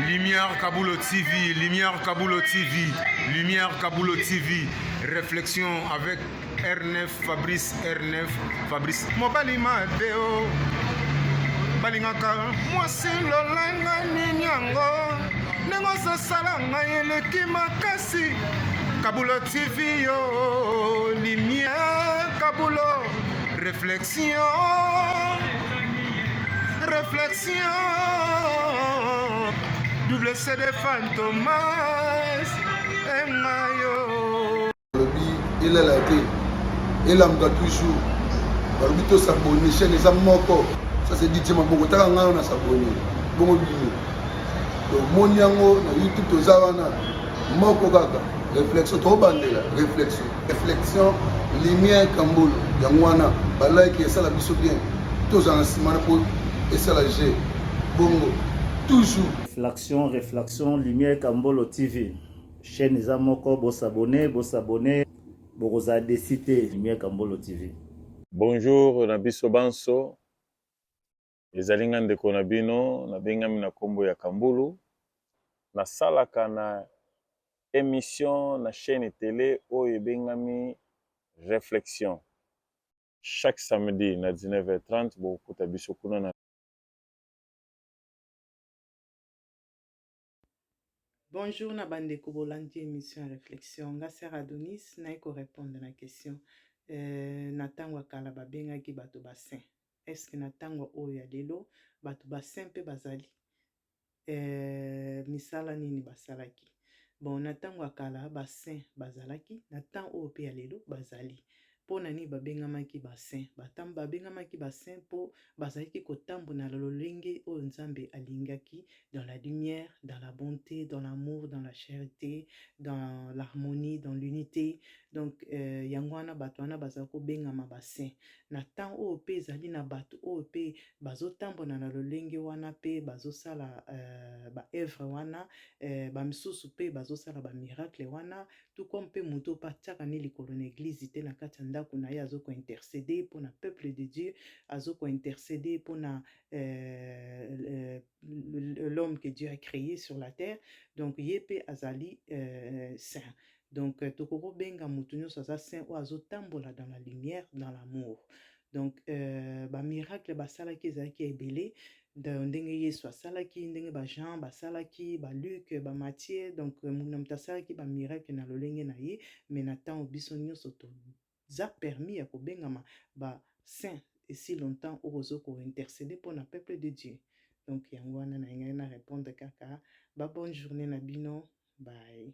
Lumière Kabulo TV, Lumière Kabulo TV, Lumière Kabulo TV, réflexion avec R9 Fabrice R9 Fabrice mobali mabe o balingaka mwasi lolenge nini yango ndenge ozosala ngai eleki makasi Kabulo TV yo Lumière Kabulo réflexion réflexion double CD Fantomas engayo balobi elala te elamuka toujours balobi tosabone chaîne eza moko ça c'est DJ maboko taka ngai na sabone bongo bino tomoni yango na youtube toza wana moko kaka réflexion tobandela réflexion réflexion lumière kambolo yango wana balike esala biso bien tozala na nsima na mpo esala g bongo toujours. Reflexion, reflexion, Lumière Kambolo TV. Chaîne eza moko, bo s'abonner, bo s'abonner, bokozala déçu te. Lumière Kambolo TV. Bonjour na biso banso, ezali nga ndeko na bino, nabengami na kombo ya Kambulu. Nasalaka na emission na chaîne tele oyo ebengami Reflexion. Chaque samedi na 19h30 bokokuta biso kuna na. Bonjour na bandeko bolandi emission ya réflexion. Nga sœur Adonis naye ko répondre na question na ntango ya kala babengaki bato ba saint. Est-ce que na ntango oyo ya lelo bato ba saint mpe bazali? Misala nini basalaki? Bon, na ntango ya kala ba saint bazalaki, na ntango oyo mpe ya lelo bazali. Mpo na nini babengamaki ba saint? Babengamaki ba saint mpo bazalaki kotambola na lolenge oyo Nzambe alingaki, dans la lumière, dans la bonté, dans l'amour, dans la charité, dans l'harmonie, dans l'unité. Donc yango wana bato wana bazali kobengama ba saint. Na ntango oyo mpe ezali na bato oyo mpe bazotambola na lolenge wana mpe bazosala ba œuvre wana, bamisusu mpe bazosala ba miracle wana, tout comme mpe moto mpe atiaka ne likolo na église te, na kati ya ndako na ye azoko intercéder mpona peuple de Dieu, azoko intercéder mpona l'homme que Dieu a créé sur la terre. Donc ye mpe azali saint. Donc tokoki kobenga moto nyonso aza saint oyo azotambola dans la lumière, dans l'amour. Donc ba miracle basalaki ezalaki ebele, ndenge Yesu asalaki, ndenge ba Jean basalaki, ba Luc, ba Matthieu. Donc na moto asalaki ba miracle na lolenge na ye. Mais na ntango biso nyonso toza permis ya kobengama ba saint esi longtemps oyo ozo ko intercéder mpona peuple de Dieu. Donc yango wana na ngai na répondre kaka. Ba bonne journée na bino, bye.